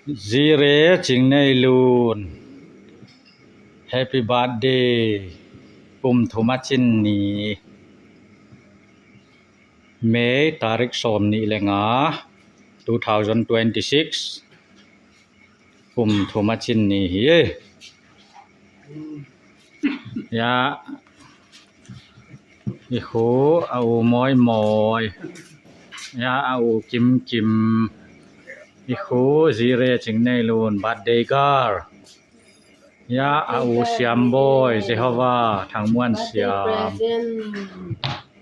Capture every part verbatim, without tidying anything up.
Zire Cing Nei Lun, happy birthday. Kum thum a cin ni, May tarik sawm nih le nga, two thousand twenty-six. Kum thum a cin ni hi. Ya, i khu a u Mawi Mawi. Ya, a u Kim Kim. I khu Zire Cing Nei Lun, birthday girl. Ya, a u Siam Bawi, Jehovah, Thang Muan Siam.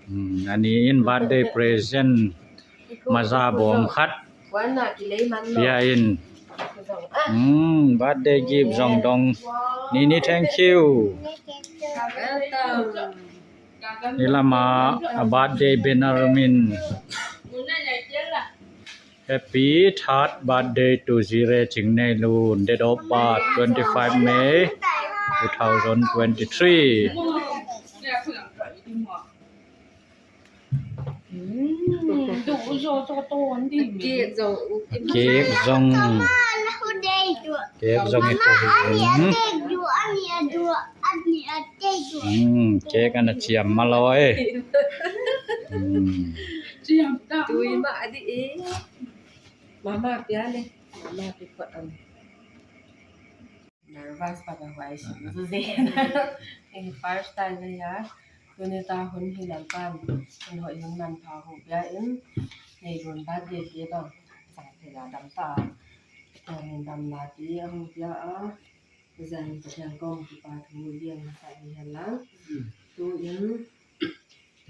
Hmm, a ni in birthday present maza bawm khat pia in. Hmm, birthday gift zong dong. Ni Ni, thank you. Ni lama a birthday banner min. Happy third birthday to Zire Cing Nei Lun. Date of birth, twenty-five May two thousand twenty-three. Cake zong, cake zong i khuh hi. Hmm, cake ana ciam mah lawi. Hmm. Tui mah a dih e. Mama pia le. Mama pi phot an. Nervous pa ka huai si. Zuzi. First time na ya. Tuni ta hun hi Lalpan hun hoih hun manpha hong pia in. Nei Lun birthday cake bang sang thei la dam ta. Tua min dam la ti a hong pia a. Zan Pathian kong kipa thu lian sa ni hen lang. Tu in.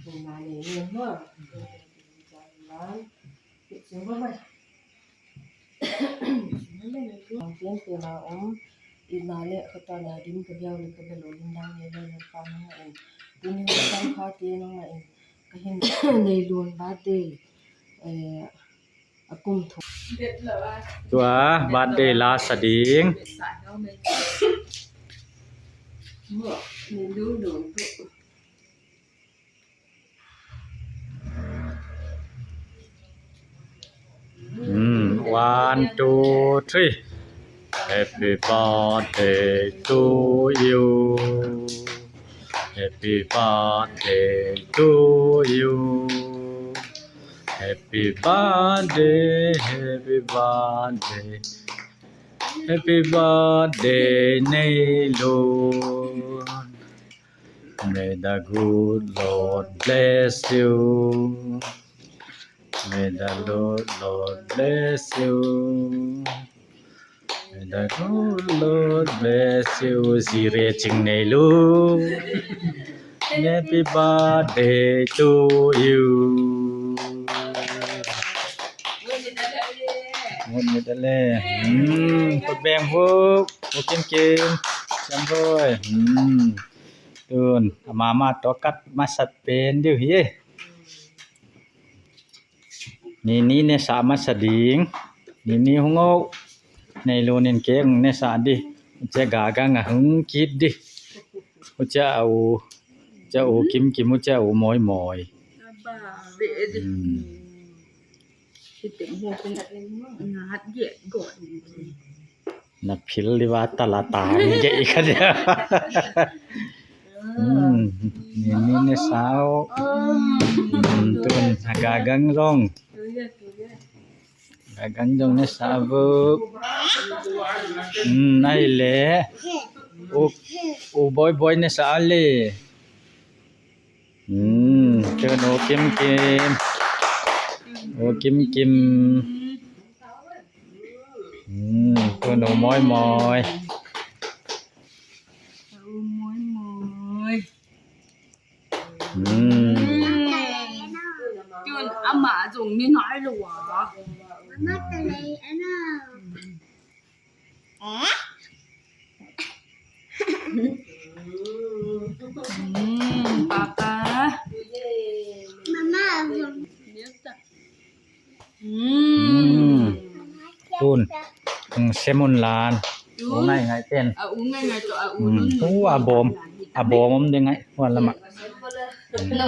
Hong na nei ni hua. Zan. Itna le khuata na dim ka biau le ka bia lo lim dang le le le pa nong in. Tuni hong sang kha te nong in. Ka hin Nei Lun birthday. Eh, a kum thum. Tua birthday la sa ding. Hmm, one, two, three. Happy birthday to you. Happy birthday to you. Happy birthday, happy birthday. Happy birthday, Nei Lun. May the good Lord bless you. May the Lord, Lord bless you. May the good Lord bless you. Zire Cing Nei Lun. Happy birthday to you. Ngun ni dale. Hmm, kut beng huk. Huk kim kim. Siam hoi. Hmm. Tun, a mama tawh kat masat pen diu hi. Ni Ni ne sa masa ding. Ni Ni hung o. Nei Lun in cake ne sa di. Cia gagang a hung kit di. Cia u. Cia u kim kim, cia u Mawi Mawi. Hmm. Na phil liva tala tang gei kha dia. Hmm, Ni Ni ne sa o. Hmm, tun a gagang zong. Gagang zong ne sa vo. Hmm, nai le. U, u Bawi Bawi ne sa le. Hmm, tun u kim kim. U kim kim. Hmm, tun u Mawi Mawi. U Mawi Mawi. Hmm. Tun amah zong ni nai lo a. Hmm, papa. Mama. Hmm. Tun. Hmm, semun lan. U ngai ngai ten. A u ngai ngai to a u. Hmm. Lun. U a bom. A bom om de ngai. Wan lama. No,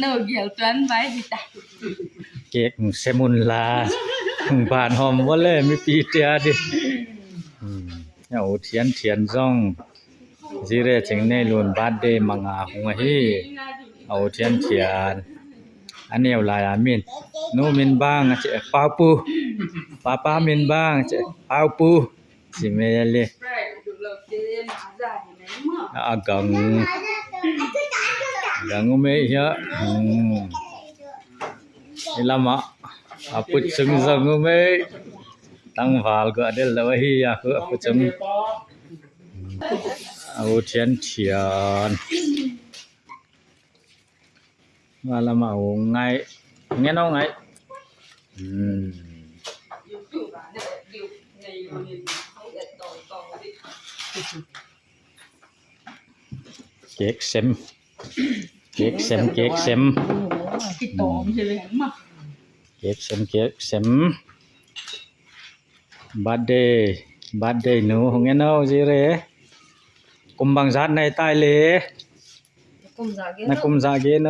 no, gial tuan vai di ta. Cake, hmm, semun lan. Ban hawm vua le mipi tia di. Hmm. A u Thian Thian zong Zire Cing Nei Lun birthday manga hung ahi. A u Thian Thian. A neu lai a min. Nu min bang a ci Pau Pu. Papa min bang a ci Pau Pu. Ci mei a le. A gang. Gang u mei hia. Hmm. I lamah a put sung zong u mei. Tangval gua del lo ahi a khu a put sung. A u Thian Thian. Nga lamah u ngai. Ngen o ngai. Hmm. Kek sem. Kek sem, kek sem. Kek sem, kek sem. Birthday, birthday nu hong en o Zire. Kum bangzat na hi tai le. Na kum zat gen o.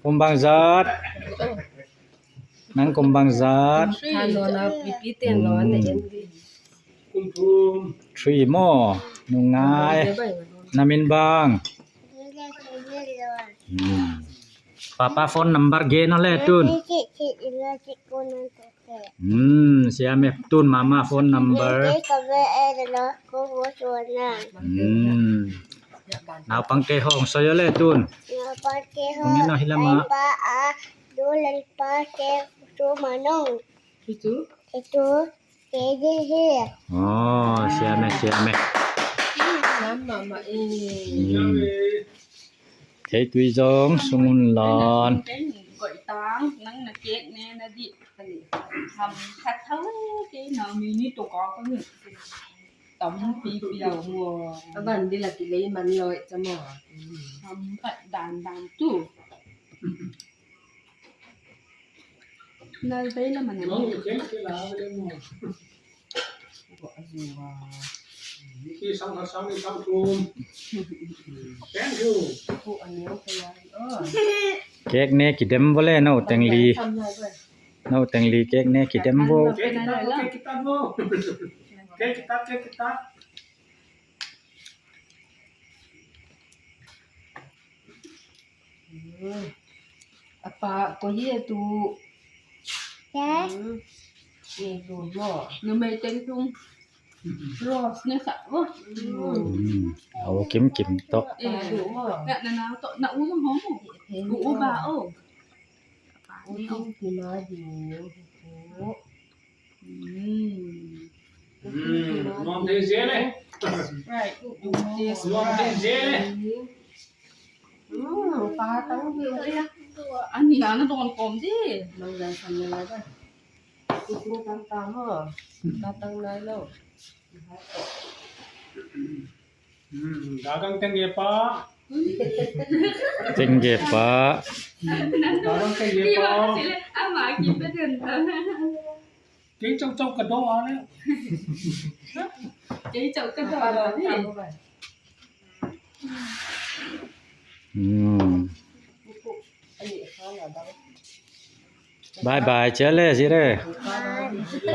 Kum bangzat. Nang kum bangzat. Three maw. Nungai. Na min bang. Hmm. Papa phone number gen o le tun. Hmm, siam e tun mama phone number. Hmm. Naupang kei hong soi o le tun. Naupang kei hong. Hong en o hi lamah. Pa a du len pa ke su manong. Itu. Itu. Kei di hi. Oh, siam e, siam e. Nam mama e. Hmm. Thei tui zong sung un lon. Goih tang nang na kek ne na di. Ham khat thau kei na mi ni to ka ka ni. Tam pi pi au mo. A ban di la ki lei man loi cha mo. Ham khat dan dan tu. Nal bei la man. Kek ne kidem vua le no teng li. No teng li kek ne kidem vua. A pa ko hi a tu. Numei teng tung. Rose ne sa. Au kim kim to. Na na na to na u hong. U u ba o. Nuam thei zel e. Nuam thei zel e. Pa tang viu e. Ani a na don kom di. Mang lai san lai ba. Kutung tang tang ho. Pa tang lai lo. Dagang tengge pa. Tengge pa. Dagang tengge pa. Ama kipe den ta. Kei chau chau ka do a le. Kei chau ka do a le. Hmm. Bye bye chia le Zire.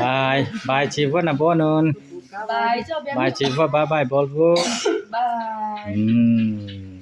Bye bye chi vua na bo nun. Bye chi vua bye bye bol vua. Bye. Hmm.